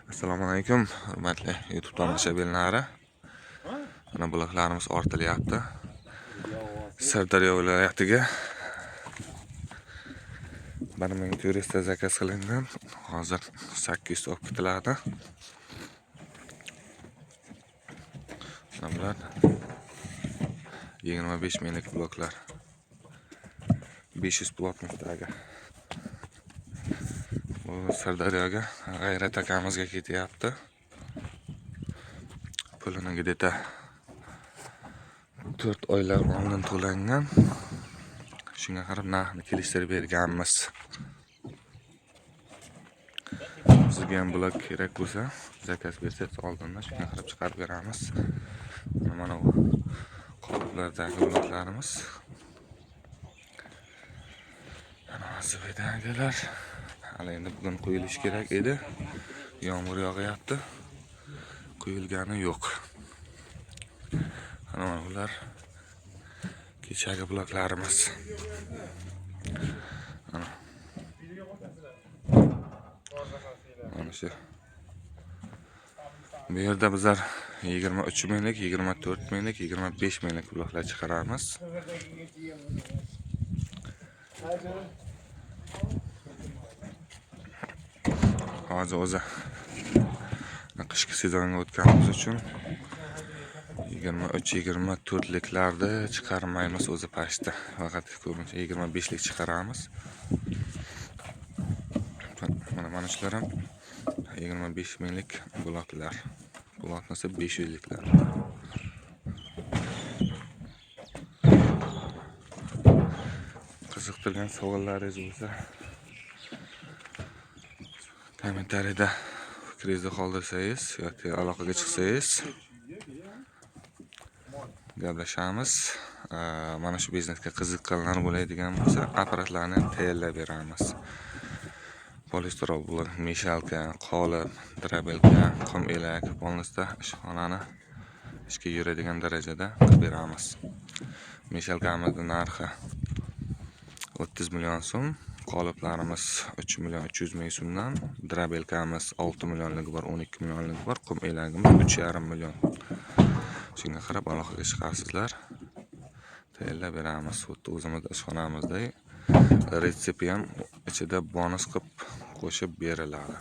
Assalomu alaykum, hurmatli YouTube tomoshabinlari. Mana bloklarimiz ortilyapti. Sirdaryo viloyatiga 1400 ta zakaz qilingan. Hozir 800 ta olib ketiladi. Mana bular 25 minglik bloklar. 500 plotnikdagi. Bu Sirdaryoga G'ayrat akamizga ketyapti. Pulini где-то 4 oylar oldin to'langan. Shunga qarab narxni kelishtirib berganmiz. Sizga ham blok kerak bo'lsa, zakaz bersangiz oldindan shunga qarab chiqarib beramiz. Mana bu qoliplardagi bloklarimiz. Mana Azizbekdagilar. Hali endi bugun quyilishi kerak edi. Yomg'ir yog'yapti. Quyilgani yo'q. Mana bular kechagi bloklarimiz. Mana. Mana shu. Bu yerda bizlar 23 minglik, 24 minglik, 25 minglik bloklar chiqaramiz. Hozir o'zi qishki sezonga o'tganimiz uchun 23-24 liklarni chiqarmaymiz o'zi pastda. Faqat ko'pincha 25 lik chiqaramiz. Mana shular ham 25 minglik bloklar. Bloknisi 500 liklar. Qiziqtirgan savollaringiz bo'lsa kommentariyada fikringizni qoldirsangiz yoki aloqaga chiqsangiz gaplashamiz. Mana shu biznesga qiziqqanlar bo'ladigan bo'lsa, apparatlarni ham tayyorlab beramiz. Polistirol blok, meshalka, qolip, drabelka, qum elak, полностью ishxonani ishga yuradigan darajada qilib beramiz. Meshalkamizni narxi 30 million so'm, qoliplarimiz 3 million 300 ming so'mdan, drabelkamiz 6 millionligi bor, 12 millionligi bor, qum elagimiz 3,5 million. Shunga qarab aloqaga chiqasizlar. Tayyorlab beramiz. Xuddi o'zimiz ishxonamizda retsepti ham ichida bonus qilib qo'shib beriladi.